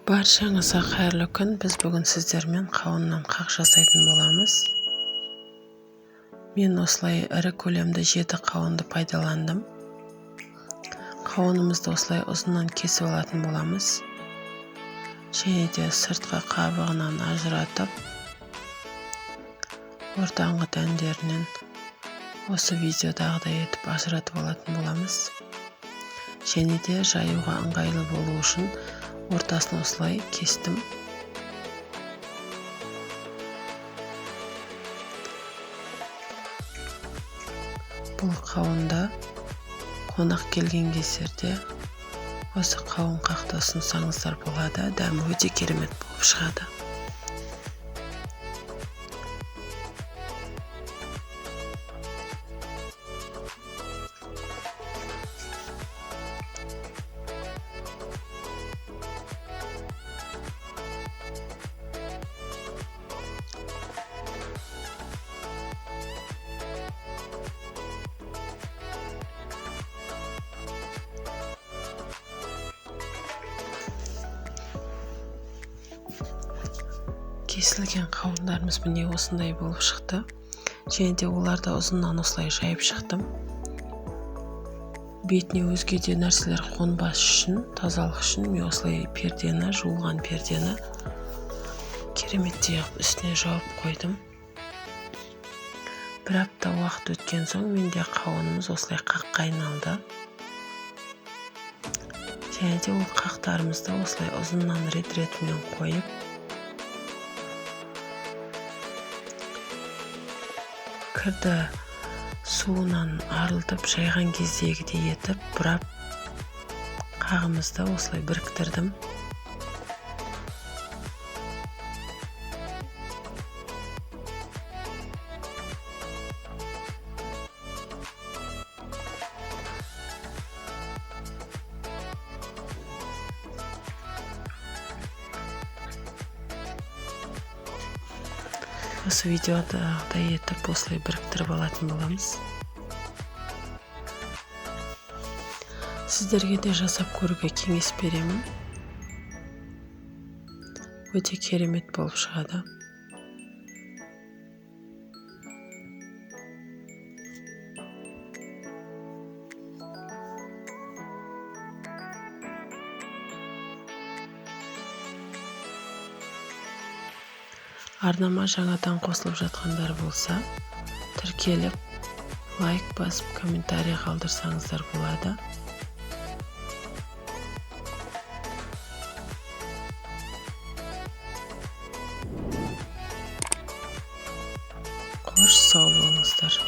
Баршаңызға қайырлы күн. Біз бүгін сіздермен қауыннан қақ жасайтын боламыз. Мен осылай ірі көлемді 7 қауынды пайдаландым. Қауынымызды осылай ұзыннан кесіп алатын боламыз. Және де сыртқы қабығынан ажыратып, ортаңғы дәндерінен осы видеодағыдай етіп ажыратып алатын боламыз. Және де жаюға ыңғайлы болу үшін ортасын осылай кестім. Бұл қауында қонақ келген кездерде осы қауын қақты ұсынсаңыздар болады. Дәмі өте керемет болып шығады. Кесілген қауындарымыз міне осындай болып шықты. Және де оларды ұзыннан осылай жайып шықтым. Бетіне өзге де нәрселер қонбас үшін, тазалық үшін мен осылай пердені, жуылған пердені кереметтей қылып үстіне жауып қойдым. Бір апта уақыт өткен соң менде қауынымыз осылай қаққа айналды. Және де ол қақтарымызды осылай ұзыннан рет-ретімен қойып, кірді суынан арылтып жайған кездегідей етіп бұрап қағымызды осылай біріктірдім. Осы видеодағыдай етіп осылай біріктіріп алатын боламыз. Сіздерге де жасап көруге кеңес беремін. Өте керемет болып шығады. Арнама жаңадан қосылып жатқандар болса, тіркеліп, лайк басып, комментарий қалдырсаңыздар болады. Қош, сау болыңыздар.